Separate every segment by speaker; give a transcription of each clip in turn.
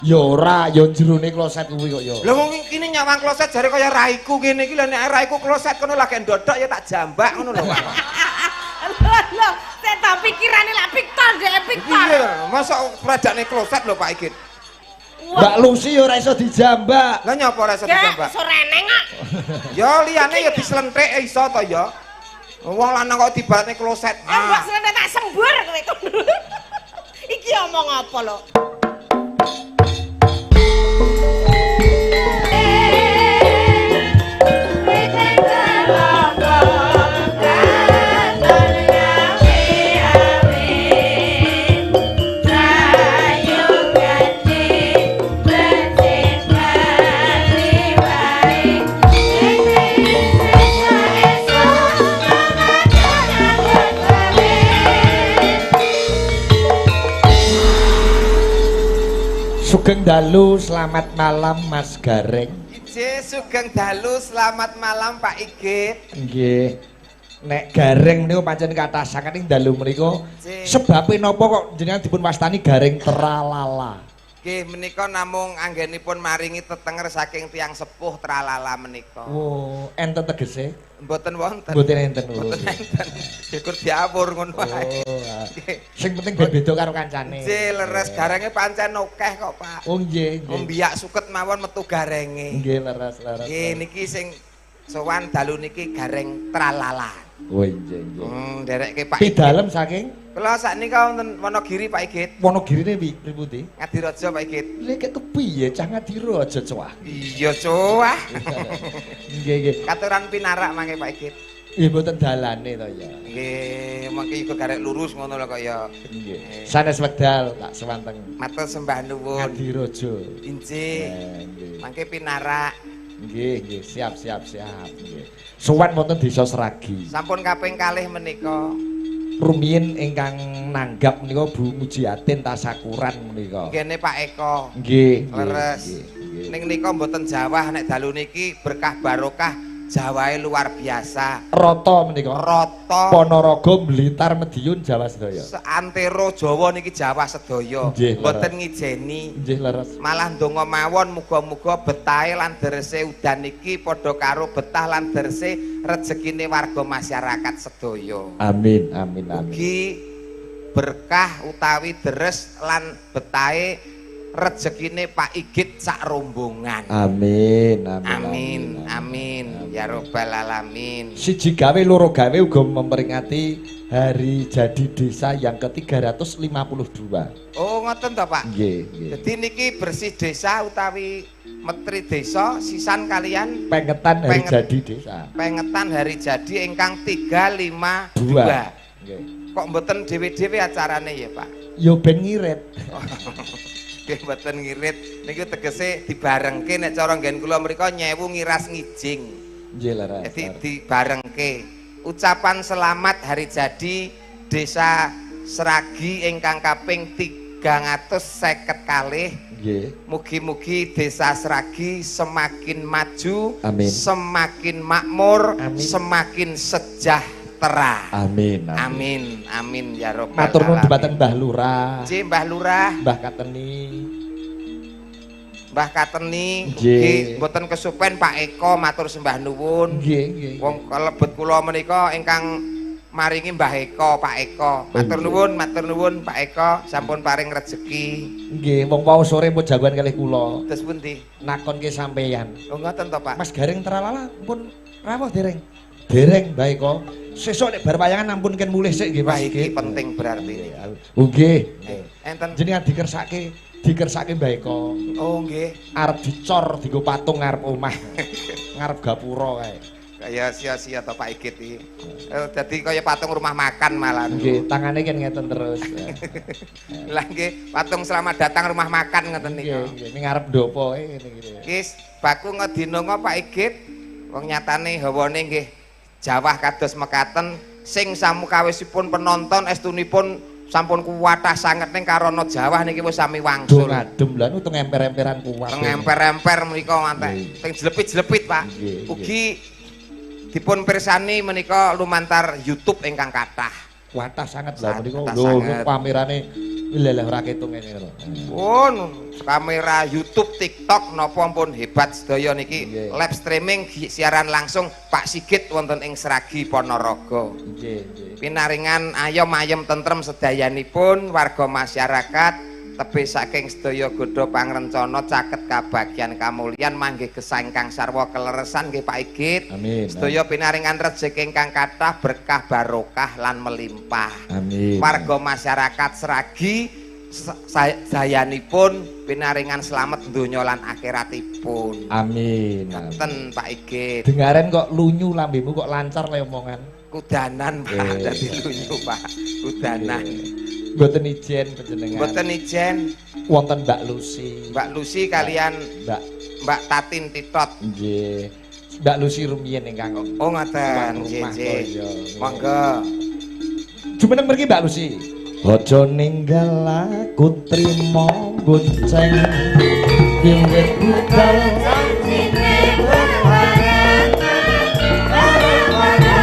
Speaker 1: Ya ora, ya jerone kloset kuwi kok ya.
Speaker 2: Lah wong kene nyawang kloset jare kaya raiku kene iki lho, nek raiku kloset kono lagi ndodok ya tak jambak ngono lho, Pak.
Speaker 3: Lho, lho, saya tak pikirane lak Victor dhek Victor.
Speaker 2: Iya, masa pradane kloset lho Pak Igit.
Speaker 1: Mbak Lucy ya ora iso dijambak.
Speaker 2: Lah nyapa ora iso dijambak?
Speaker 3: Sore neng kok.
Speaker 2: Ya liyane ya dislentrik iso to ya. Wong lanang kok dibaratne kloset.
Speaker 3: Ah, mbok slentik tak sembur kowe kono. Iki omong apa lho?
Speaker 1: Sugeng dalu, selamat malam Mas Gareng.
Speaker 2: Ije sugeng dalu, selamat malam Pak Igit.
Speaker 1: Nggih. Nek Gareng niku pancen kathah sanget ing dalu menika. Sebabe napa kok jenengan dipun wastani Gareng Tralala?
Speaker 2: Nggih, menika namung anggenipun maringi tetenger saking tiyang sepuh Tralala menika.
Speaker 1: Oh, enten tegese?
Speaker 2: Mboten wonten.
Speaker 1: Mboten enten.
Speaker 2: Mboten enten. Syukur diawur ngono wae.
Speaker 1: Oh. Sing penting ben beda karo kancane.
Speaker 2: Nggih, leres garenge pancen akeh kok, Pak.
Speaker 1: Oh nggih, nggih.
Speaker 2: Mbiyak suket mawon metu garenge.
Speaker 1: Nggih, leres, leres.
Speaker 2: Nggih, niki sing sowan dalu niki Gareng Tralala.
Speaker 1: Oh nggih, nggih.
Speaker 2: Nderekke Pak.
Speaker 1: Pidalem saking
Speaker 2: kula saknika wonten Wonogiri Pak Igit.
Speaker 1: Wonogirine pripun?
Speaker 2: Ngadireja Pak Igit.
Speaker 1: Lha kek kepiye cah Ngadireja cah?
Speaker 2: Iya cah.
Speaker 1: Nggih, nggih.
Speaker 2: Katuran pinarak mangke Pak Igit.
Speaker 1: Nggih mboten dalane to ya.
Speaker 2: Nggih, mangke iku garek lurus ngono lho kok ya.
Speaker 1: Nggih. Sanes wekdal tak sewanteng.
Speaker 2: Matur sembah nuwun.
Speaker 1: Ngadireja.
Speaker 2: Injih. Mangke pinarak.
Speaker 1: Nggih, nggih, siap, siap, siap. Nggih. Sowan wonten Desa Sragi.
Speaker 2: Sampun kaping kalih menika.
Speaker 1: Rumiyin ingkang nanggap menika Bu Mujiatin tasakuran menika.
Speaker 2: Nggene Pak Eko.
Speaker 1: Nggih,
Speaker 2: leres. Ning nika mboten jawah nek dalu niki berkah barokah jawahe luar biasa.
Speaker 1: Rata menika.
Speaker 2: Rata.
Speaker 1: Ponorogo, Blitar, Madiun, Jawa sedaya.
Speaker 2: Seantero Jawa niki Jawa sedaya. Mboten ngijeni.
Speaker 1: Nggih, leres.
Speaker 2: Malah ndonga mawon muga-muga betahe lan derese udan niki padha karo betah lan derese rejekine warga masyarakat sedaya.
Speaker 1: Amin, amin, amin.
Speaker 2: Ugi berkah utawi deres lan betahe rejekine Pak Igit sak rombongan.
Speaker 1: Amin, amin,
Speaker 2: amin, amin, ya robbal alamin.
Speaker 1: Siji gawe loro gawe uga memperingati hari jadi desa yang ke-352.
Speaker 2: Oh, ngoten to, Pak?
Speaker 1: Nggih, nggih.
Speaker 2: Jadi niki bersih desa utawi metri desa sisan kalian
Speaker 1: pengetan hari jadi desa.
Speaker 2: Pengetan hari jadi ingkang 352.
Speaker 1: Nggih.
Speaker 2: Kok mboten dhewe-dhewe acarane ya, Pak?
Speaker 1: Ya ben ngirit.
Speaker 2: Nggih mboten ngirit. Niku tegese dibarengke nek cara nggen kula mriku nyewu ngiras ngijing.
Speaker 1: Nggih, leres.
Speaker 2: Jadi dibarengke. Ucapan selamat hari jadi Desa Sragi ingkang kaping 352.
Speaker 1: Nggih.
Speaker 2: Mugi-mugi Desa Sragi semakin maju,
Speaker 1: amin,
Speaker 2: semakin makmur,
Speaker 1: amin,
Speaker 2: semakin sejahtera.
Speaker 1: Amin, amin,
Speaker 2: amin, amin ya robbal
Speaker 1: alamin. Matur nuwun
Speaker 2: alamin.
Speaker 1: dhumateng Mbah Lurah.
Speaker 2: Nggih, Mbah Lurah,
Speaker 1: Mbah Kateni.
Speaker 2: Mbah Kateni, nggih mboten kesupen Pak Eko matur sembah nuwun.
Speaker 1: Nggih, nggih.
Speaker 2: Wong kalebet kula menika ingkang maringi Mbah Eko, Pak Eko. Matur nuwun, matur nuwun Pak Eko, sampun paring rejeki.
Speaker 1: Nggih, wong wau sore pun jagoan kalih kula.
Speaker 2: Terus pundi?
Speaker 1: Nakonke sampeyan.
Speaker 2: Oh ngoten to, Pak.
Speaker 1: Mas Gareng Tralala pun rawuh dereng? Dereng, Mbah Eko. Sesuk nek bar wayangan ampun ken mulih sik nggih Mas.
Speaker 2: Iki penting berarti niki.
Speaker 1: Nggih.
Speaker 2: Enten
Speaker 1: jenengan dikersake, dikersake Mbah Eko.
Speaker 2: Oh nggih.
Speaker 1: Arep dicor dienggo patung ngarep omah. Ngarep gapura kae.
Speaker 2: Kaya sia-sia to Pak Igit iki. Dadi kaya patung rumah makan malah.
Speaker 1: Nggih, tangane kan ngeten terus.
Speaker 2: Lah nggih, patung selamat datang rumah makan ngoten niku.
Speaker 1: Nggih, nggih, ning ngarep ndopo ngene iki.
Speaker 2: Nggih, baku ngedinonga Pak Igit. Wong nyatane hawane nggih jawah kados mekaten sing samukawisipun penonton estunipun sampun kuwatah sanget ning karana jawah niki wis sami wangsul.
Speaker 1: Do ngadem lha niku teng emper-emperan kuwat.
Speaker 2: Teng emper-emper menika ngantek teng jlepit-jlepit, Pak. Ugi dipun pirsani menika lumantar YouTube ingkang kathah.
Speaker 1: Kathah sanget lha menika lho pamerane Lha lah ora ketung ngene lho.
Speaker 2: Pun kamera YouTube, TikTok napa pun hebat sedaya niki. Live streaming siaran langsung Pak Sigit wonten ing Sragi Ponorogo.
Speaker 1: Nggih, nggih.
Speaker 2: Pinaringan ayom ayem tentrem sedayanipun warga masyarakat tebih saking sedaya godha pangrencana caket kabagyan kamulyan manggih gesang ingkang sarwa keleresan nggih Pak Igit.
Speaker 1: Amin.
Speaker 2: Sedaya pinaringan rejeki ingkang kathah berkah barokah lan melimpah.
Speaker 1: Amin.
Speaker 2: Warga masyarakat Sragi sayanipun pinaringan slamet donya lan akhiratipun.
Speaker 1: Amin.
Speaker 2: Ngaten Pak Igit.
Speaker 1: Dengaren kok lunyu lambemu kok lancar le omongan.
Speaker 2: Kudanan Pak, dadi lunyu Pak. Kudanan.
Speaker 1: Mboten ijen panjenengan.
Speaker 2: Mboten ijen.
Speaker 1: Wonten Mbak Lucy.
Speaker 2: Mbak Lucy kalian
Speaker 1: Mbak
Speaker 2: Tatin Titot.
Speaker 1: Nggih. Mbak Lucy rumiyin ingkang.
Speaker 2: Oh ngoten, nggih nggih. Monggo.
Speaker 1: Jumeneng mriki Mbak Lucy. Aja ninggal aku trimo bonceng wiwit budal
Speaker 4: janjine bebarengan bareng-bareng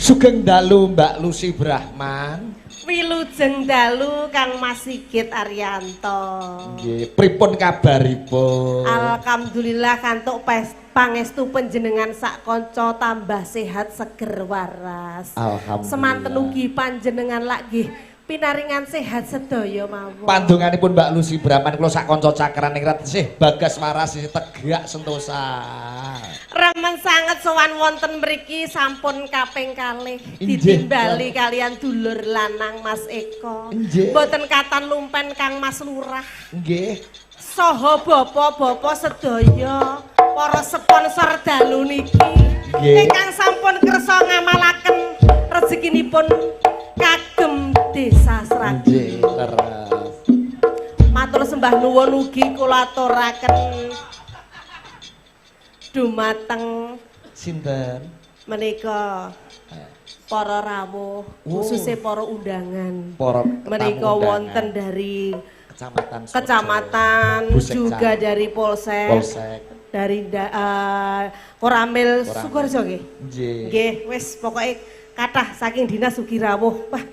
Speaker 1: Sugeng dalu Mbak Lucy Brahman.
Speaker 3: Wilujeng dalu Kang Mas Sigit Arianto.
Speaker 1: Nggih, pripun kabaripun?
Speaker 3: Alhamdulillah kantuk pangestu panjenengan sak kanca tambah sehat seger waras.
Speaker 1: Alhamdulillah.
Speaker 3: Semanten ugi panjenengan lak nggih pinaringan sehat sedaya mawon.
Speaker 1: Pandonganipun Mbak Lucy Brahman kula sak kanca cakraningrat sih bagas waras sih tegak sentosa.
Speaker 3: Remen sanget sowan wonten mriki sampun kaping kalih ditimbali kalian dulur lanang Mas Eko. Mboten katan lumpen Kang Mas Lurah.
Speaker 1: Nggih.
Speaker 3: Saha bapa-bapa sedaya para sponsor dalu niki ingkang sampun kersa ngamalaken rezekinipun kagem Desa Sragi.
Speaker 1: Nggih, leres.
Speaker 3: Matur sembah nuwun ugi kula aturaken dumateng
Speaker 1: sinten
Speaker 3: menika para rawuh, khususnya para undangan.
Speaker 1: Para
Speaker 3: menika wonten dari
Speaker 1: kecamatan Sojo,
Speaker 3: kecamatan juga dari Polsek, dari Koramil Sukoharjo nggih.
Speaker 1: Nggih.
Speaker 3: Nggih, wis pokoke kathah saking dinas ugi rawuh. Wah,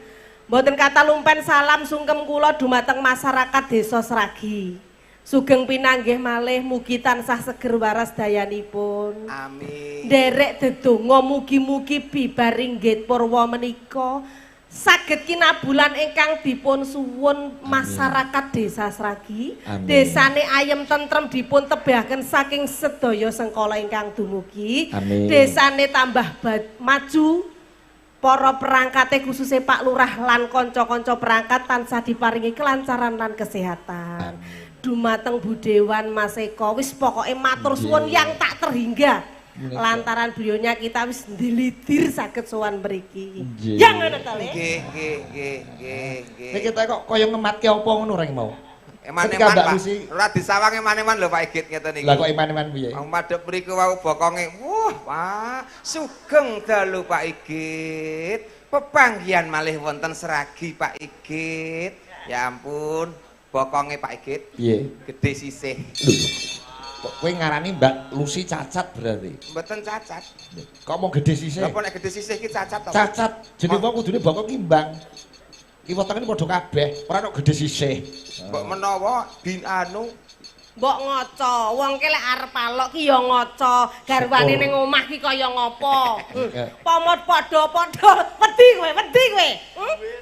Speaker 3: mboten kata lumpen salam sungkem kula dumateng masyarakat Desa Sragi. Sugeng pinanggih malih mugi tansah seger waras dayanipun.
Speaker 2: Amin.
Speaker 3: Nderek dedonga mugi-mugi bibar ringgit purwa menika saged kinabulan ingkang dipun suwun masyarakat Desa Sragi. Desane ayem tentrem dipun tebahaken saking sedaya sengkala ingkang dumugi.
Speaker 1: Amin.
Speaker 3: Desane tambah maju. Para perangkate khususnya Pak Lurah lan kanca-kanca perangkat tansah diparingi kelancaran lan kesehatan. Dumateng Budewan Mas Eko wis pokoke matur suwun yang tak terhingga. Lantaran beliaunya kita wis ndilidir saged sowan mriki. Ya ngono to, Le.
Speaker 2: Nggih, nggih, nggih, nggih, nggih.
Speaker 1: Nek kita kok kaya ngematke apa ngono reng mau?
Speaker 2: Eman-eman Pak. Ora disawang eman-eman lho Pak Igit ngeten iki.
Speaker 1: Lah kok eman-eman piye?
Speaker 2: Wong madhep mriku wau bokonge. Wah, Pak, sugeng dalu Pak Igit. Pepanggihan malih wonten Sragi Pak Igit. Ya ampun, bokonge Pak Igit.
Speaker 1: Piye?
Speaker 2: Gedhe sisih.
Speaker 1: Lho. Kok kowe ngarani Mbak Lucy cacat berarti?
Speaker 2: Mboten cacat.
Speaker 1: Kok mau gedhe sisih?
Speaker 2: Lha kok nek gedhe sisih iki cacat to?
Speaker 1: Cacat. Jenenge wong kudune bokong imbang. Ki wetenge padha kabeh, ora ono gedhe sisih.
Speaker 2: Mbok menawa bin anu
Speaker 3: mbok ngoco, wong ki lek arep alok ki ya ngoco, garwane ning omah ki kaya ngopo. Pomot padha-padha, wedi kowe, wedi kowe.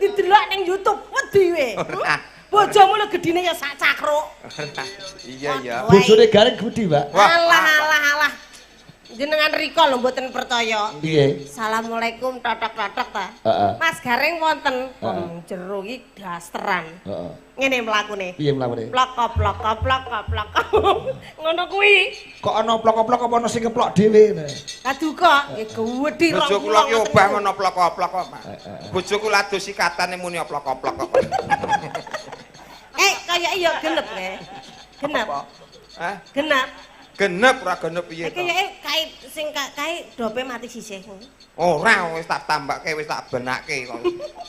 Speaker 3: Didelok ning YouTube, wedi kowe. Bojomu lho gedine ya sak cakruk.
Speaker 2: Iya ya.
Speaker 1: Bojone gareng gedhi, Pak.
Speaker 3: Alah alah alah. Jenengan rika lho mboten percaya.
Speaker 1: Piye?
Speaker 3: Assalamualaikum totok-totok ta.
Speaker 1: Heeh.
Speaker 3: Mas Gareng wonten wong jero iki dasteran.
Speaker 1: Heeh.
Speaker 3: Ngene mlakune.
Speaker 1: Piye mlakune?
Speaker 3: Plok plok plok plok. Ngono kuwi.
Speaker 1: Kok ana plok-plok apa ana sing keplok dhewe?
Speaker 3: Lah duka nggih gedhi rong
Speaker 2: Bojo kula ki obah ngono plok-plok kok, Pak. Bojoku lado sikatane muni oplok-oplok kok.
Speaker 3: Eh, kaya iya genep le. Genep.
Speaker 2: Hah?
Speaker 3: Genep.
Speaker 2: Genep ora genep piye
Speaker 3: Eh
Speaker 2: to?
Speaker 3: kayake kae sing kae dope mati sisih.
Speaker 2: Ora wis tak tambake wis tak benake kok.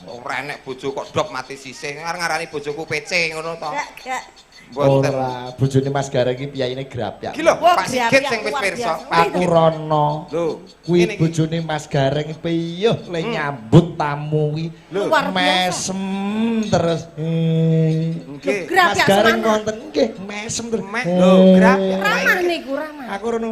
Speaker 2: Ora enek bojo kok dop mati sisih. Ngarani bojoku PC ngono to.
Speaker 3: Gak gak.
Speaker 2: Mboten.
Speaker 1: Ora, bojone Mas Gareng iki piyayine grapyak.
Speaker 2: Iki lho,
Speaker 3: Wah,
Speaker 2: Pak Sigit
Speaker 3: grapyak
Speaker 2: sing wis
Speaker 3: luar
Speaker 2: pirsa.
Speaker 3: biasa.
Speaker 1: Aku rono.
Speaker 2: Lho,
Speaker 1: Kuwi
Speaker 2: ngene iki.
Speaker 1: bojone Mas Gareng piyuh le nyambut tamu kuwi.
Speaker 3: Luar biasa.
Speaker 1: Mesem terus.
Speaker 2: Nggih.
Speaker 3: Grapyak
Speaker 1: Mas Gareng
Speaker 3: semangat.
Speaker 1: wonten nggih mesem terus.
Speaker 2: Lho, grapyak.
Speaker 3: Ramah niku ramah.
Speaker 1: Aku rono.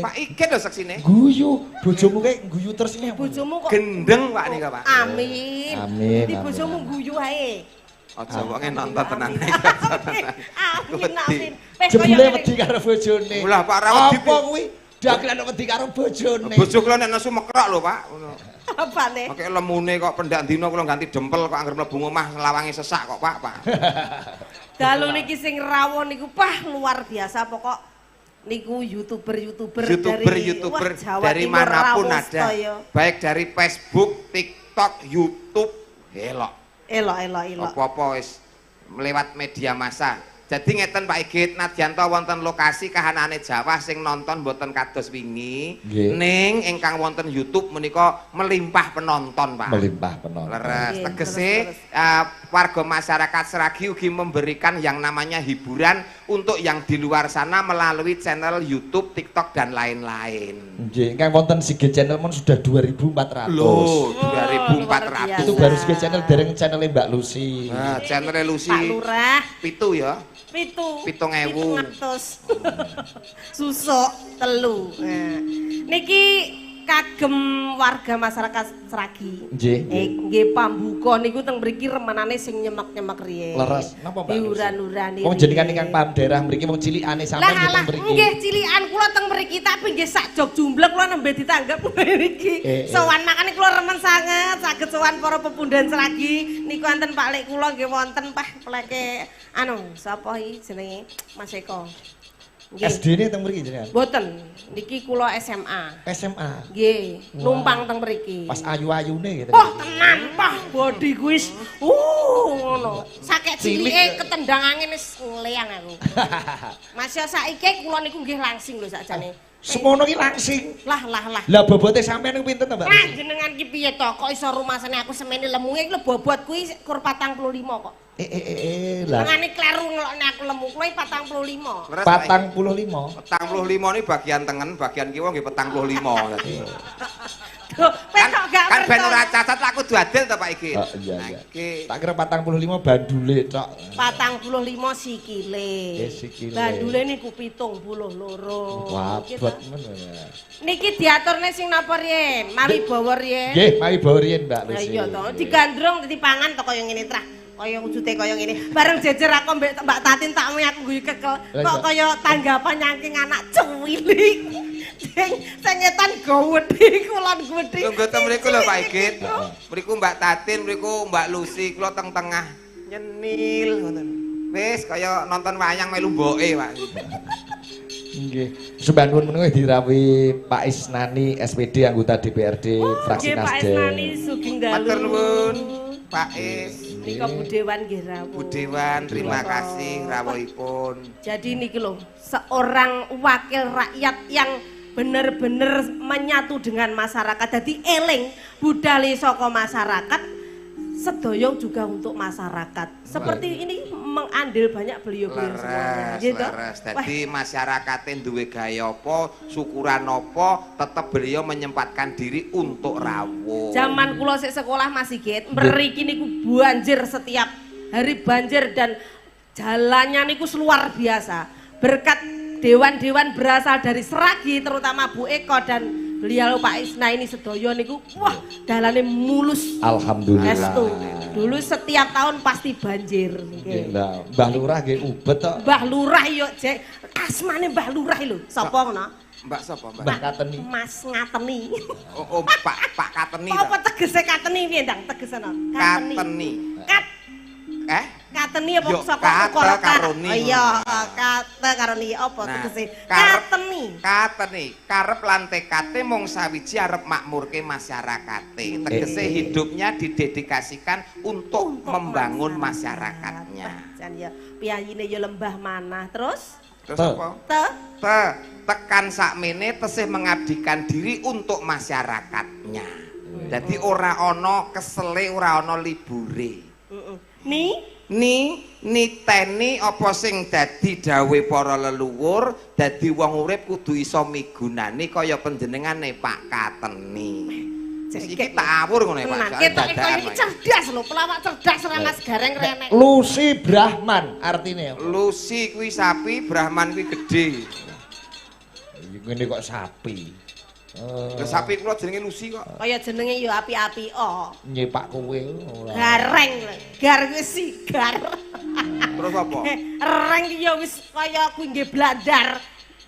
Speaker 2: Pak Igit lho seksine.
Speaker 1: Guyu, bojomu kae guyu terus ini.
Speaker 3: Bojomu kok
Speaker 2: Gendeng Pak nika, Pak.
Speaker 3: Amin.
Speaker 1: Amin,
Speaker 3: Di
Speaker 1: amin.
Speaker 3: bojomu guyu ae.
Speaker 2: Aja wonge nonton tenan.
Speaker 3: Amin. Amin. Amin. Wes kaya
Speaker 1: Jebule
Speaker 3: ngene.
Speaker 1: wedi karo bojone.
Speaker 2: Lah, Pak, ora wedi,
Speaker 1: Apa kuwi? Dagelan wedi karo bojone.
Speaker 2: Bojo kula nek nesu mekrok lho, Pak. Ngono.
Speaker 3: Apane?
Speaker 2: Makane lemune kok pendak dina kula ganti dempel kok anggere mlebu omah lawange sesak kok, Pak, Pak.
Speaker 3: Dalu niki sing rawon niku pah luar biasa pokok niku youtuber-youtuber dari
Speaker 2: YouTuber
Speaker 3: wah, Jawa
Speaker 2: dari
Speaker 3: Timur
Speaker 2: manapun
Speaker 3: rawuh
Speaker 2: ada.
Speaker 3: sedaya.
Speaker 2: Baik dari Facebook, TikTok, YouTube, elok.
Speaker 3: Elok elok elok.
Speaker 2: Apa-apa wis lewat media massa. Jadi ngeten Pak Igit, nadyanto wonten lokasi kahanane Jawa sing nonton mboten kados wingi.
Speaker 1: Nggih.
Speaker 2: Ning ingkang wonten YouTube menika melimpah penonton, Pak.
Speaker 1: Melimpah penonton.
Speaker 2: Leres,
Speaker 3: Nggih,
Speaker 2: tegese
Speaker 3: leres,
Speaker 2: warga masyarakat Sragi ugi memberikan yang namanya hiburan untuk yang di luar sana melalui channel YouTube, TikTok dan lain-lain.
Speaker 1: Nggih, ingkang wonten Sige Channel mun sudah 2400.
Speaker 2: Loh,
Speaker 3: luar
Speaker 2: 2400.
Speaker 1: Itu baru Sige Channel dereng channel Mbak Lucy.
Speaker 2: Nah, channel Lucy
Speaker 3: Pak Lurah
Speaker 2: 7 ya.
Speaker 3: 7.
Speaker 2: 7.000.
Speaker 3: 700. Susuk 3. Nah, niki kagem warga masyarakat Sragi.
Speaker 1: Nggih.
Speaker 3: Nggih pambuka niku teng mriki remenane sing nyemek-nyemek riyen.
Speaker 1: Leres. Napa Mbak Lucy?
Speaker 3: Diuran-urani.
Speaker 1: Wong jenengan ingkang paham daerah mriki wong cilikane
Speaker 3: Lah
Speaker 1: sampean
Speaker 3: alah
Speaker 1: mboten mriki.
Speaker 3: nggih cilikan kula teng mriki tapi nggih sak jog jumblek kula nembe ditanggep mriki. Sowan makane kula remen sanget saged sowan para pepunden Sragi niku enten Pak Lek kula nggih wonten pah pleke anu sapa iki jenenge Mas Eko. Nggih.
Speaker 1: SD ini teng mriki jenengan.
Speaker 3: Mboten, niki kula SMA.
Speaker 1: SMA.
Speaker 3: Nggih, numpang teng mriki.
Speaker 1: Pas ayu-ayune gitu.
Speaker 3: Wah, tenan pah body kuwi wis ngono. Sakek
Speaker 1: Cilik.
Speaker 3: cilike ketendang angin wis ngleyang aku. Mas yo saiki kula niku nggih langsing lho sakjane.
Speaker 1: Semono ki langsing.
Speaker 3: Lah lah lah.
Speaker 1: Lah bobote sampean niku pinten to, Mbak?
Speaker 3: Lah jenengan ki piye to? Kok iso rumasane aku semene lemuke iki lho bobot kuwi kur 45 kok.
Speaker 1: Lah
Speaker 3: Mengane kleru ngelokne aku lemu kuwi 45.
Speaker 2: Leres, Pak Igit.
Speaker 1: 45.
Speaker 2: 45 ini bagian tengen, bagian kiwa nggih 45 dadi.
Speaker 3: Duh,
Speaker 2: Kan,
Speaker 3: kok gak
Speaker 2: kan ben ora
Speaker 3: percaya.
Speaker 2: cacat aku kudu adil to Pak Igit.
Speaker 1: Oh, iya iya.
Speaker 2: Nah, iki
Speaker 1: Tak kira 45 bandule tok.
Speaker 3: 45 sikile.
Speaker 1: Sikile.
Speaker 3: Bandule niku 72.
Speaker 1: Wah,
Speaker 3: Gitu.
Speaker 1: abot men. ya.
Speaker 3: Niki diaturne sing napa riyen? Mawi bawa riyen.
Speaker 1: Nggih, mawi bawa riyen Mbak
Speaker 3: Lah
Speaker 1: Lucy.
Speaker 3: iya to, digandrung dadi pangan to kaya ngene trah. Kaya wujude kaya ngene. Bareng jejer aku mbek Mbak Tatin tak aku guyu kekel.
Speaker 1: Lah
Speaker 3: Kok
Speaker 1: iya.
Speaker 3: kaya tanggapan nyangking anak cuwilik. Sing sing ngetan gowedhi kulon gedhi.
Speaker 2: Lho mboten mriku lho Pak Igit. Mriku Mbak Tatin, mriku Mbak Lucy, kula teng tengah nyenil ngoten. Wis kaya nonton wayang melu mboke, Pak.
Speaker 1: Nggih. Sembah nuwun menika dirawuhi Pak Isnani SPD anggota DPRD fraksi
Speaker 3: Nggih Pak
Speaker 1: Nasdem.
Speaker 3: Isnani sugeng dalu.
Speaker 2: Matur nuwun, Pak Is.
Speaker 3: Nika Bu Dewan nggih rawuh.
Speaker 2: Bu Dewan, terima kasih rawuhipun.
Speaker 3: Jadi niki loh, seorang wakil rakyat yang benar-benar menyatu dengan masyarakat. Jadi eling budale saka masyarakat, sedaya juga untuk masyarakat. Seperti ini mengandil banyak beliau-beliau semuanya.
Speaker 2: Leres,
Speaker 3: Gitu.
Speaker 2: leres.
Speaker 3: Wah,
Speaker 2: Dadi masyarakate duwe gaya apa, syukuran apa, tetep beliau menyempatkan diri untuk rawuh.
Speaker 3: Zaman kula sik sekolah Mas Sigit, mriki niku banjir setiap hari banjir dan jalannya niku luar biasa. Berkat dewan-dewan berasal dari Sragi terutama Bu Eko dan beliau Pak Isna ini sedaya niku wah dalane mulus.
Speaker 1: Alhamdulillah.
Speaker 3: Estu. Dulu setiap tahun pasti banjir.
Speaker 1: Nggih, lah Mbah Lurah nggih ubet tok.
Speaker 3: Mbah Lurah yo Jek, asmane Mbah Lurah lho. Sapa ngono?
Speaker 2: Mbak sapa, Mbak?
Speaker 1: Mbah Kateni.
Speaker 3: Mas Ngateni.
Speaker 2: Oh, Pak Pak Kateni.
Speaker 3: Apa tegese Kateni piye, Ndang? Tegese no?
Speaker 2: Kateni.
Speaker 3: Kat
Speaker 2: Eh?
Speaker 3: Kateni apa
Speaker 2: Yo,
Speaker 3: saka
Speaker 2: kate
Speaker 3: ukara
Speaker 2: karoni.
Speaker 3: Oh iya, kate karoni apa
Speaker 2: Nah,
Speaker 3: tegese?
Speaker 2: karep-
Speaker 3: Kateni.
Speaker 2: Kateni, karep lan tekate mung sawiji arep makmurke masyarakate. Tegese hidupnya didedikasikan untuk membangun masyarakatnya.
Speaker 3: Jan ya, piyayine ya lembah manah. Terus
Speaker 2: Terus
Speaker 1: Te.
Speaker 2: apa?
Speaker 3: te
Speaker 2: Te, tekan sakmene tesih mengabdikan diri untuk masyarakatnya. Jadi ora ana kesele, ora ana libure.
Speaker 3: Heeh. Ni
Speaker 2: Ni niteni apa sing dadi dawuhe para leluhur, dadi wong urip kudu iso migunani kaya panjenengane Pak Kateni. Wis iki tak awur ngono ya Pak.
Speaker 3: Tenan,
Speaker 2: Soalnya
Speaker 3: ketoke
Speaker 2: dadakan,
Speaker 3: kaya iki
Speaker 2: Pak.
Speaker 3: cerdas lho, pelawak cerdas ora Mas Gareng renek.
Speaker 1: Lucy Brahman artine apa?
Speaker 2: Lucy kuwi sapi, Brahman kuwi gedhe.
Speaker 1: Ngene kok sapi. Eh,
Speaker 2: Lah sapi kula jenenge Lucy kok.
Speaker 3: Kaya jenenge ya api-api oh.
Speaker 1: Nyepak kowe ora.
Speaker 3: Gareng lho. Gar kuwi sigar.
Speaker 2: Terus apa?
Speaker 3: Reng ki ya wis kaya kuwi nggih blandar.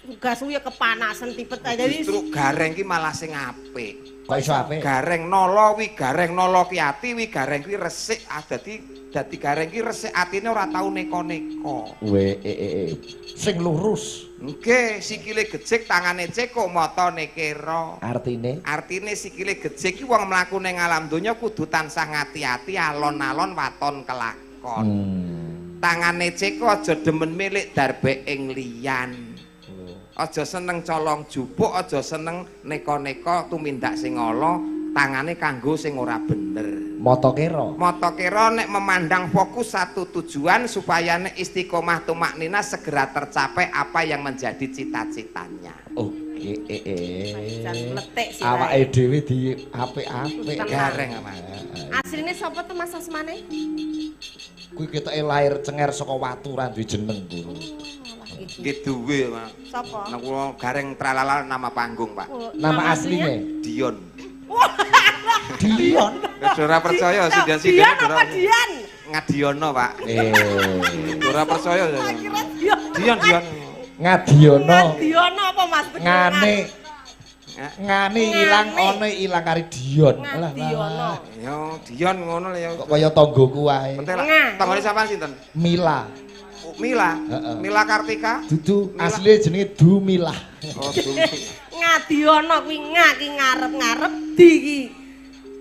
Speaker 3: Uga suwi ya kepanasan tipet ae. Jadi
Speaker 2: Justru gareng ki malah sing apik.
Speaker 1: Kok iso apik?
Speaker 2: Gareng nala wi gareng nala ki ati wi gareng kuwi resik, ah dadi dadi gareng ki resik atine ora tau neko-neko.
Speaker 1: We e e e. Sing lurus
Speaker 2: Nggih, sikile gejik tangane cekok matane kera.
Speaker 1: artine
Speaker 2: Artine sikile gejik ki wong mlaku ning alam donya kudu tansah ngati-ati alon-alon waton kelakon. Tangane cekok aja demen milik darbe ing liyan. Aja seneng colong jupuk, aja seneng neko-neko tumindak sing ala, tangane kanggo sing ora bener.
Speaker 1: Mata kera.
Speaker 2: Mata kera nek memandang fokus satu tujuan supaya nek istiqomah tumaknina segera tercapai apa yang menjadi cita-citanya.
Speaker 1: Oke, e e.
Speaker 3: Jan mletik sih,
Speaker 1: Awake dhewe di apik-apik.
Speaker 3: Tenang.
Speaker 2: Gareng, Mas.
Speaker 3: Asline sapa tuh Mas Asmane?
Speaker 1: Kuwi ketoke lahir cenger saka watu ra duwe jeneng kuwi.
Speaker 2: Nggih duwe, Mas.
Speaker 3: Sapa?
Speaker 2: Nah, kula Gareng Tralala nama panggung, Pak.
Speaker 3: Oh,
Speaker 1: Nama asline
Speaker 2: Dion.
Speaker 1: Dion.
Speaker 2: Wis ora percaya sinden-sinden.
Speaker 3: Dian apa Dian?
Speaker 2: Ngadiono, Pak.
Speaker 1: Eh,
Speaker 2: Ora percaya.
Speaker 3: Tak kira Dian.
Speaker 2: Dion, Dion.
Speaker 1: Ngadiono.
Speaker 3: Ngadiono apa Mas?
Speaker 1: Ngane ngane ilang
Speaker 3: Ngane.
Speaker 1: one ilang kari Dion. Alah,
Speaker 3: Ngadiono.
Speaker 1: alah.
Speaker 2: Yo, Dion ngono lho ya.
Speaker 1: Kok kaya tanggoku wae.
Speaker 2: Penting lah.
Speaker 3: Nga.
Speaker 2: Tanggane sampean sinten?
Speaker 1: Mila.
Speaker 2: Oh, Mila.
Speaker 1: Heeh.
Speaker 2: Mila Kartika.
Speaker 1: Dudu
Speaker 2: Mila.
Speaker 1: asline jenenge Dumilah.
Speaker 2: Oh, Dumi.
Speaker 3: Ngadiono kuwi nga ki ngarep-ngarep di ki.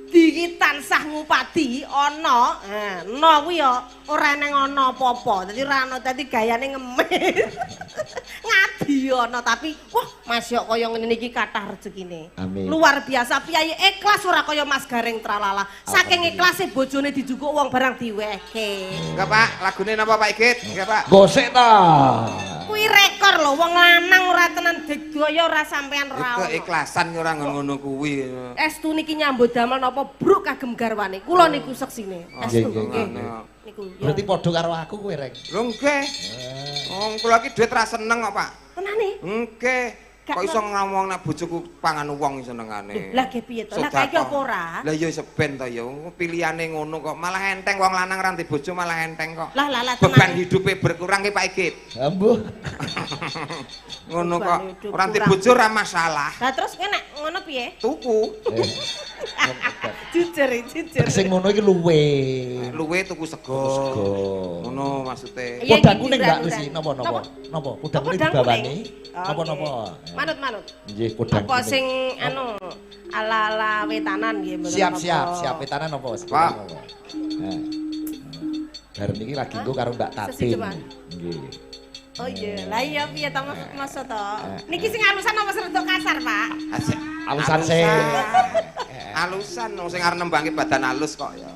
Speaker 3: Di ki tansah ngupadi ana. Ha, no kuwi ya ora eneng ana apa-apa. Dadi ora ana dadi gayane ngemis. Ngadiono tapi wah Mas yo kaya ngene iki kathah rezekine.
Speaker 1: Amin.
Speaker 3: Luar biasa piyayi ikhlas ora kaya Mas Gareng Tralala. Saking ikhlase bojone dijukuk wong barang diwehke.
Speaker 2: Enggak, Pak. Lagune napa Pak Igit? Enggak, Pak.
Speaker 1: Gosek ta.
Speaker 3: Kuwi rekor lho wong lanang ora tenan digdaya ora sampean ra. ono.
Speaker 2: Keikhlasan ora ngono kuwi.
Speaker 3: Estu niki nyambut damel napa bruk kagem garwane. Kula niku seksine. Estu
Speaker 1: Nggih, nggih,
Speaker 3: nggih. Niku. ya.
Speaker 1: Berarti padha karo aku kowe, Reng.
Speaker 2: Lho nggih. Wong kula iki dhuwit ra seneng kok, Pak.
Speaker 3: Tenane.
Speaker 2: Nggih.
Speaker 3: Gak
Speaker 2: Kok iso ngomong nek bojoku pangan wong senengane.
Speaker 3: Lah ge piye to? Lah kae iki apa ora?
Speaker 2: Lah ya iso ben to ya. Pilihane ngono kok. Malah enteng wong lanang ra ndek bojo malah enteng kok.
Speaker 3: Lah lah lah
Speaker 2: Beban
Speaker 3: tenane.
Speaker 2: hidupe berkurang ki Pak Igit.
Speaker 1: Ambuh.
Speaker 2: Ngono
Speaker 3: Beban
Speaker 2: kok.
Speaker 3: hidup
Speaker 2: Ora ndek
Speaker 3: kurang.
Speaker 2: bojo ora masalah.
Speaker 3: Lah terus kowe nek ngono piye?
Speaker 2: Tuku.
Speaker 3: Jujur, jujur.
Speaker 1: Sing ngono iki luwe.
Speaker 2: Luwe tuku sego.
Speaker 1: Sego.
Speaker 2: Ngono maksude.
Speaker 3: Iya,
Speaker 1: Podang
Speaker 3: iki
Speaker 1: kuning Mbak
Speaker 3: diuran-uran.
Speaker 1: Lucy, napa napa?
Speaker 3: Napa?
Speaker 1: Napa? Podang
Speaker 3: Oh,
Speaker 1: kuning
Speaker 3: podang
Speaker 1: dibawani?
Speaker 3: kuning.
Speaker 1: Napa napa?
Speaker 3: Oke. Manut manut.
Speaker 1: Nggih, podang
Speaker 3: Apa
Speaker 1: kuning.
Speaker 3: sing anu ala-ala wetanan nggih mboten
Speaker 1: Siap
Speaker 3: napa.
Speaker 1: siap, siap wetanan napa?
Speaker 2: Pak.
Speaker 1: Napa? Nah. Bareng iki lagi nggo karo Mbak Tatin.
Speaker 3: Sesideman.
Speaker 1: Nggih.
Speaker 3: Oh iya, lah iya piye to Mas Mas to? Niki sing alusan apa sing rada kasar, Pak?
Speaker 2: Asik.
Speaker 1: Alusan sing.
Speaker 2: Alusan wong sing arep nembangke badan alus kok ya.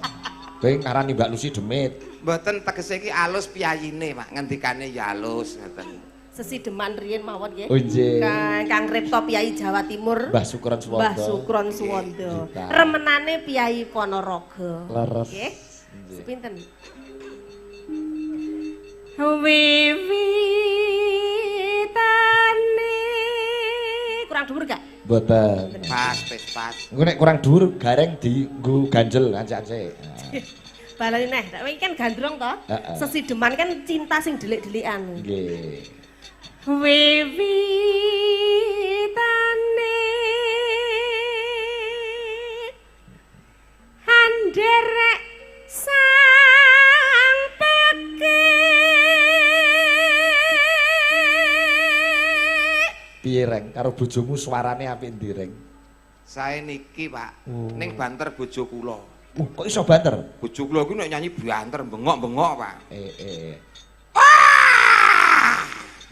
Speaker 1: Kowe ngarani Mbak Lucy demit.
Speaker 2: Mboten tegese iki alus piyayine, Pak. Ngendikane ya alus ngoten.
Speaker 3: Sesideman riyin mawon nggih.
Speaker 1: Oh nggih.
Speaker 3: Kang Kang Ripto Piyai Jawa Timur.
Speaker 1: Mbah Sukron Suwondo.
Speaker 3: Mbah Sukron Suwondo.
Speaker 1: Nggih.
Speaker 3: Remenane Piyai Ponorogo.
Speaker 1: Leres.
Speaker 3: Nggih.
Speaker 1: Nggih.
Speaker 3: Sepinten? Wiwitane kurang dhuwur gak?
Speaker 1: Mboten.
Speaker 2: Pas, wis pas.
Speaker 1: Engko nek kurang dhuwur gareng dienggo ganjel ancik-ancik.
Speaker 3: Baleni neh, iki kan gandrung to.
Speaker 1: Heeh.
Speaker 3: Sesideman kan cinta sing delik-delikan.
Speaker 1: Nggih.
Speaker 3: Wiwitane anderek sang pekik.
Speaker 1: Piye Reng karo bojomu suarane apik ndi Reng?
Speaker 2: Sae niki, Pak.
Speaker 1: Oh.
Speaker 2: Ning banter bojo kula.
Speaker 1: Kok iso banter?
Speaker 2: Bojo kula kuwi nek nyanyi banter bengok-bengok, Pak.
Speaker 1: Eh.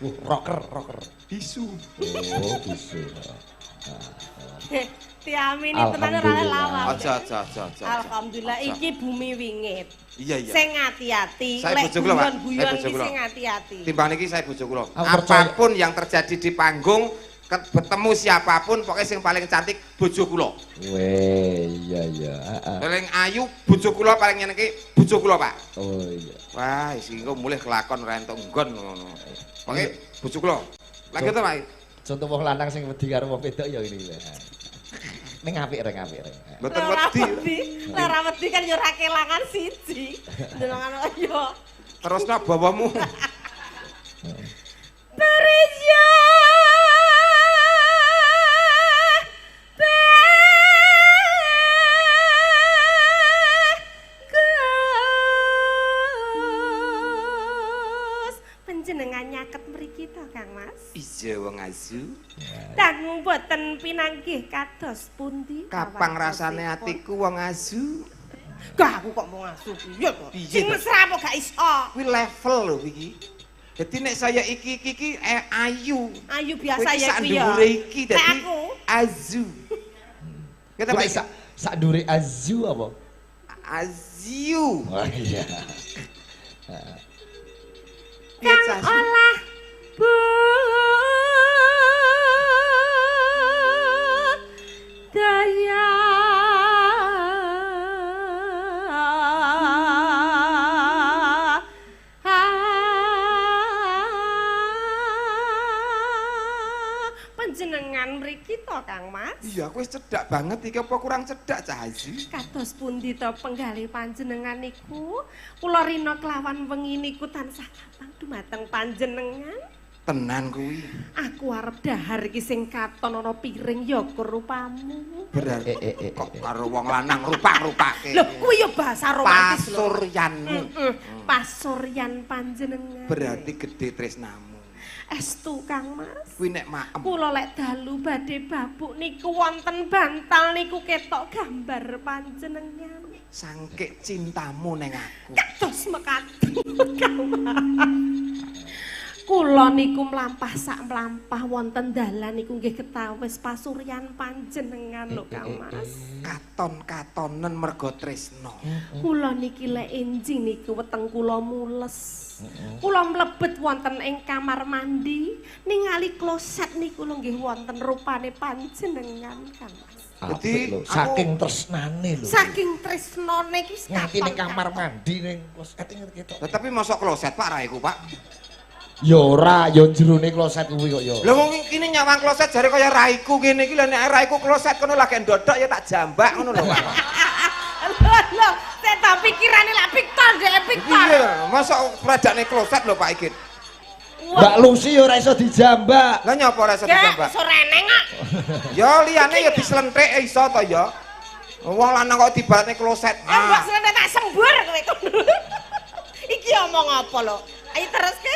Speaker 1: Rocker, rocker.
Speaker 2: Bisu.
Speaker 1: Oh, bisu.
Speaker 3: Tiamini tenan ora
Speaker 1: Alhamdulillah.
Speaker 3: lawan.
Speaker 2: Aja aja aja aja.
Speaker 3: Alhamdulillah iki bumi wingit.
Speaker 2: Iya iya.
Speaker 3: Sing ati-ati,
Speaker 2: Saya
Speaker 3: lek
Speaker 2: bojo kula, Pak.
Speaker 3: guyon-guyon
Speaker 2: Saya bojo
Speaker 3: iki
Speaker 2: kula.
Speaker 3: sing ati-ati.
Speaker 2: Timbang niki saya bojo kula.
Speaker 1: Aku percaya.
Speaker 2: Apapun yang terjadi di panggung, bertemu siapapun, pokoknya sing paling cantik bojo kula.
Speaker 1: Weh, iya iya. Heeh.
Speaker 2: Paling ayu bojo kula, paling nyenengke bojo kula, Pak.
Speaker 1: Oh iya.
Speaker 2: Wah, iki engko mulih kelakon ora entuk nggon ngono. Pokoke bojo kula. Lagi to, Pak.
Speaker 1: Contoh wong lanang sing wedi karo wong wedok ya ini. Ning apik Reng, apik Reng.
Speaker 2: Mboten
Speaker 3: Ora
Speaker 2: wedi.
Speaker 3: wedi, lek ora wedi kan ya ora kelangan siji. Ndelongan yo.
Speaker 2: Terusno bawamu.
Speaker 3: Berja bagus. Panjenengan nyaket mriki to, Kang Mas?
Speaker 2: Iya wong azu.
Speaker 3: Dangu boten pinanggih kados pundi?
Speaker 2: Kapang rasane atiku wong azu.
Speaker 3: Gak aku kok mau ngasu piye to?
Speaker 2: Piye
Speaker 3: Sing
Speaker 2: to?
Speaker 3: mesra apa gak iso?
Speaker 2: Kuwi level lho iki. Dadi nek saya iki iki iki ayu.
Speaker 3: Ayu biasa
Speaker 2: Kowe iki
Speaker 3: ya
Speaker 2: sak
Speaker 3: kuwi ya.
Speaker 2: dhuwure iki
Speaker 3: Nek
Speaker 2: dadi
Speaker 3: aku
Speaker 2: azu. Kata
Speaker 1: Kuwi
Speaker 2: Pak
Speaker 1: sak sak ndure azu apa?
Speaker 2: Azu.
Speaker 1: Oh iya.
Speaker 2: Piye
Speaker 3: kang
Speaker 2: Cah Azu?
Speaker 3: olah budaya panjenengan mriki to Kang Mas?
Speaker 2: Iya, aku wis cedhak banget iki apa kurang cedhak Cah Azu?
Speaker 3: Kados pundi to penggalih panjenengan niku? Kula rina kelawan wengi niku tansah kapang dumateng panjenengan.
Speaker 2: Tenan kuwi.
Speaker 3: Aku arep dahar iki sing katon ana piring ya rupamu.
Speaker 2: Berarti
Speaker 1: Eh,
Speaker 2: kok karo wong lanang rupak-rupake.
Speaker 3: Lho, kuwi ya bahasa romantis lho.
Speaker 2: Pasuryanmu.
Speaker 3: Pasuryan panjenengan.
Speaker 2: Berarti gede tresnamu.
Speaker 3: Estu Kang Mas.
Speaker 2: Kuwi nek maem.
Speaker 3: Kula lek dalu badhe babuk niku wonten bantal niku ketok gambar panjenengan.
Speaker 2: Sangkek cintamu neng aku.
Speaker 3: Kados mekaten Kang Mas. Kula niku mlampah sak mlampah wonten dalan niku nggih ketawis pasuryan panjenengan lho Kang Mas.
Speaker 2: Katon-katonen mergo tresno.
Speaker 3: Kula niki lek enjing niku weteng kula mules. Kula mlebet wonten ing kamar mandi ningali kloset niku lho nggih wonten rupane panjenengan Kang Mas.
Speaker 1: Apik lho, saking tresnane lho.
Speaker 3: Saking tresnane iki
Speaker 1: Nganti ning kamar mandi ning kloset ketok.
Speaker 2: Lah, tapi mosok kloset Pak raiku, Pak.
Speaker 1: Ya ora, ya jerone kloset kuwi kok ya.
Speaker 2: Lah wong kene nyawang kloset jare kaya raiku kene iki lho nek raiku kloset kono lagi ndodok ya tak jambak ngono lho, Pak.
Speaker 3: Lho lho, saya tak pikirane lak Victor dhek Victor.
Speaker 2: Iya, mosok pradakne kloset lho Pak Igit.
Speaker 1: Mbak Lucy ya ora iso dijambak.
Speaker 2: Lah nyapa ora iso
Speaker 3: Gak,
Speaker 2: dijambak?
Speaker 3: soreneng kok.
Speaker 2: Ya liyane ya dislenthik iso to ya. Wong lanang kok dibaratne kloset.
Speaker 3: Ah, mbok selene tak sembur kowe kono. Iki omong apa lho? Ayo terus ke.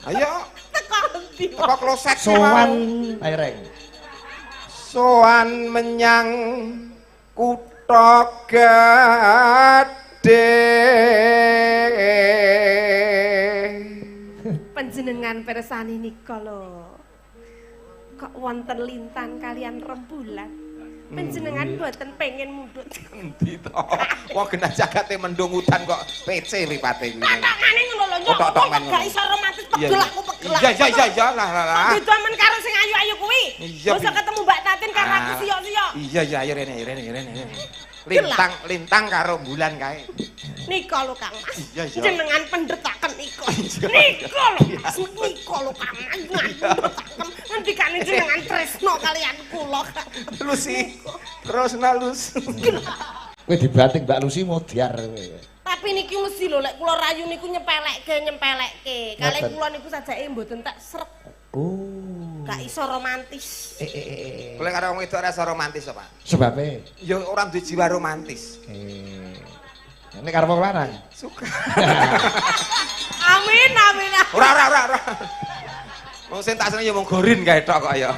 Speaker 2: Ayo
Speaker 3: Teko endi?
Speaker 2: teko kloset ki
Speaker 1: Sowan
Speaker 2: mau.
Speaker 1: ae Reng.
Speaker 2: Sowan menyang kutha gedhe.
Speaker 3: Panjenengan persani nika lho. Kok wonten lintan kalian rembulan. Panjenengan mboten pengen mundhut.
Speaker 2: Endi to? Wong genah jagate mendung udan kok PC mripate kuwi.
Speaker 3: Tokane ngono lho,
Speaker 2: Oh, tok-tokan
Speaker 3: kok
Speaker 2: ngono.
Speaker 3: gak iso romantis
Speaker 2: Iya,
Speaker 3: pegel
Speaker 2: iya.
Speaker 3: aku pegel.
Speaker 2: Iya iya iya iya lah lah lah.
Speaker 3: Beda men karo sing ayu-ayu kuwi.
Speaker 2: Iya,
Speaker 3: Masa
Speaker 2: Bi.
Speaker 3: ketemu Mbak Tatin karo aku
Speaker 2: Ah.
Speaker 3: siyok-siyok.
Speaker 2: Iya iya ayo rene rene rene. rene. Lintang lintang karo bulan kae.
Speaker 3: Nika lho Kang Mas.
Speaker 2: Iya, iya.
Speaker 3: Jenengan pendhetaken nika.
Speaker 2: Iya,
Speaker 3: Nika lho Mas, nika lho Kang Mas pendhetaken. Ngendikane jenengan tresno kalian kula.
Speaker 2: Lucy. Terus nalus.
Speaker 1: Kowe dibanting Mbak Lucy modiar kowe.
Speaker 3: Tapi Tapi niki mesti lho, lek kula rayu niku nyepelekke, nyepelekke. Kalih
Speaker 1: Ngoten.
Speaker 3: Kula niku sajake mboten tak srek,
Speaker 1: Oh.
Speaker 3: gak iso romantis.
Speaker 1: Eh eh eh. eh.
Speaker 2: Kula karo wong wedok ora iso romantis kok, Pak.
Speaker 1: Sebabe
Speaker 2: Ya ora duwe jiwa romantis.
Speaker 1: Ini karo wong lanang.
Speaker 2: Suka.
Speaker 3: Amin, amin.
Speaker 2: Ora, ora, ora, ora. Wong sing tak seneng ya mung gorin kae tok kok ya.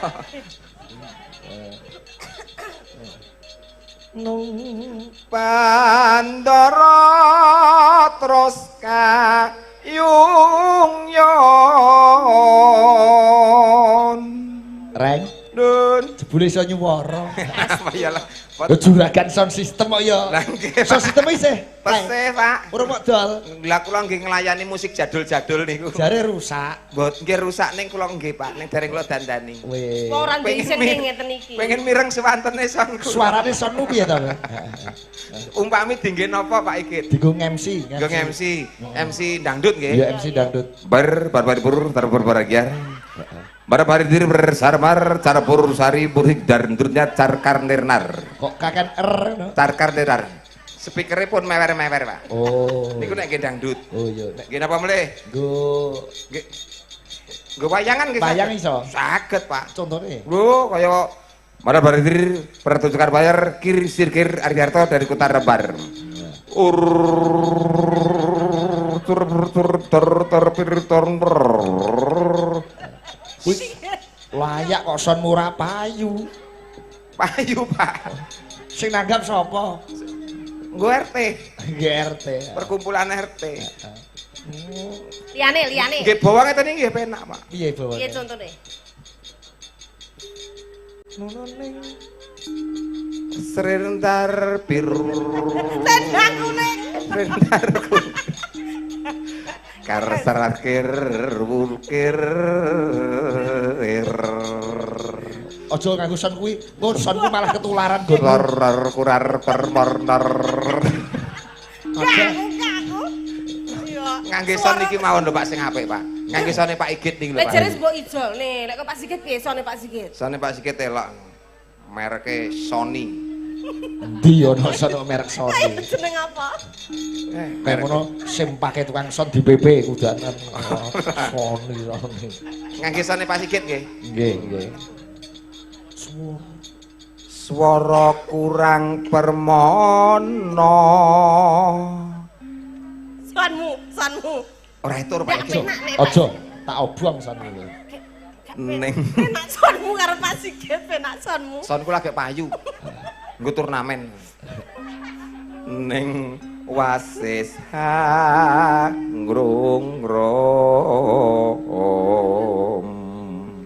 Speaker 1: Nung
Speaker 2: Bandara terus kayung yon.
Speaker 1: Reng,
Speaker 2: Dun.
Speaker 1: jebule iso nyuwara.
Speaker 2: Apa ya lah.
Speaker 1: Lho, juragan sound system kok ya.
Speaker 2: Lah nggih.
Speaker 1: Sound system isih. Reng.
Speaker 2: Pesih, Pak.
Speaker 1: Ora mok dol.
Speaker 2: Lah kula nggih nglayani musik jadul-jadul niku.
Speaker 1: Jare rusak.
Speaker 2: Mbot nggih rusak ning kula nggih, Pak. Ning dereng kula dandani.
Speaker 1: Weh.
Speaker 3: Wong ora ndek isin ngeten iki.
Speaker 2: Pengen mireng sewantene sound kula.
Speaker 1: Suarane soundmu piye to?
Speaker 2: Umpami dingge napa, Pak Igit?
Speaker 1: Digo MC,
Speaker 2: Nggo MC, MC dangdut nggih.
Speaker 1: Iya, MC dangdut.
Speaker 2: Bar bar bar bur tar bur baragiar. Bar bar dir ber sarmar cara pur sari burhik dar ndurnya car karnirnar.
Speaker 1: Kok kaken R no?
Speaker 2: Car karnirnar. Speakere pun mewer-mewer, Pak.
Speaker 1: Oh.
Speaker 2: Niku nek nggih dangdut.
Speaker 1: Oh iya, nek
Speaker 2: Nggih napa mlih?
Speaker 1: nggo
Speaker 2: Nggih. Nggo wayangan nggih.
Speaker 1: Wayang
Speaker 2: saged.
Speaker 1: iso?
Speaker 2: Saged, Pak.
Speaker 1: Contone.
Speaker 2: Lho, kaya Mara baridir pertunjukan bayar kir sirkir Ariarto dari kota Rebar. Ur tur tur tur tur pir tur tur.
Speaker 1: Kuwi layak kok sound murah payu.
Speaker 2: Payu, Pak.
Speaker 1: Sing nanggap sapa?
Speaker 2: Nggo RT,
Speaker 1: GRT.
Speaker 2: Perkumpulan RT.
Speaker 3: Liyane, liyane.
Speaker 2: Nggih bawang ngeten iki nggih penak, Pak.
Speaker 1: Piye bawane?
Speaker 3: Piye contone?
Speaker 1: Nono ning
Speaker 2: Srentar pir.
Speaker 3: Tendang kuning.
Speaker 2: Srentar kuning. Karsarakir wulkir.
Speaker 1: Aja nganggo sound kuwi, engko sound kuwi malah ketularan nggon.
Speaker 2: Lor lor kurar per mor nor.
Speaker 1: Aja.
Speaker 3: Aku, aku. Iya.
Speaker 2: Ngangge son iki mawon lho, Pak, sing apik, Pak. Ngangge sone Pak Igit niki lho,
Speaker 3: Lek
Speaker 2: Pak.
Speaker 3: jare mbok ijolne, lek kok Pak Sigit piye sone Pak Sigit?
Speaker 2: Sone Pak Sigit elok. Mereke Sony.
Speaker 1: Endi ono sound kok merek
Speaker 3: Ayo
Speaker 1: Sony.
Speaker 3: jeneng apa?
Speaker 1: Kayak ngono sempake tukang sound di PP kudanan. Sony, Sony.
Speaker 2: Ngangge sone Pak Sigit nggih.
Speaker 1: Nggih, nggih. Suara
Speaker 2: Swara kurang permono.
Speaker 3: Sonmu, sonmu.
Speaker 2: Ora itu Pak
Speaker 3: Ndak
Speaker 2: Igit.
Speaker 3: penak nek Pak.
Speaker 1: Aja tak obong sound kuwi.
Speaker 2: Ning
Speaker 3: Penak sonmu karo Pak Sigit, penak sonmu.
Speaker 2: sonku lagi payu. Nggo turnamen. Ning wasis ha ngrung ngrung.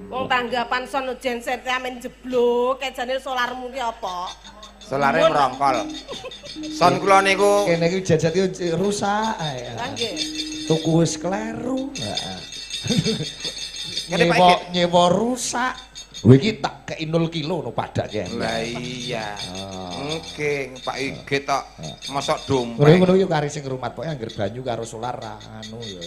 Speaker 3: Wong tanggapan son genset amen jeblok, kejane solarmu ki apa?
Speaker 2: Solare merongkol. Son kula niku
Speaker 1: Kene iki jajet iki rusak ae.
Speaker 3: Lah nggih.
Speaker 1: Tuku wis kleru. Heeh.
Speaker 2: Ngene, Pak
Speaker 1: Nyewa
Speaker 2: Igit.
Speaker 1: nyewa rusak. Kowe iki tak kei 0 kilo no padake.
Speaker 2: Lah iya. Nggih, Pak Igit tok mosok
Speaker 1: Ngono
Speaker 2: dompet.
Speaker 1: ngono yo kari sing ngrumat pokoke angger banyu karo solar ra anu ya.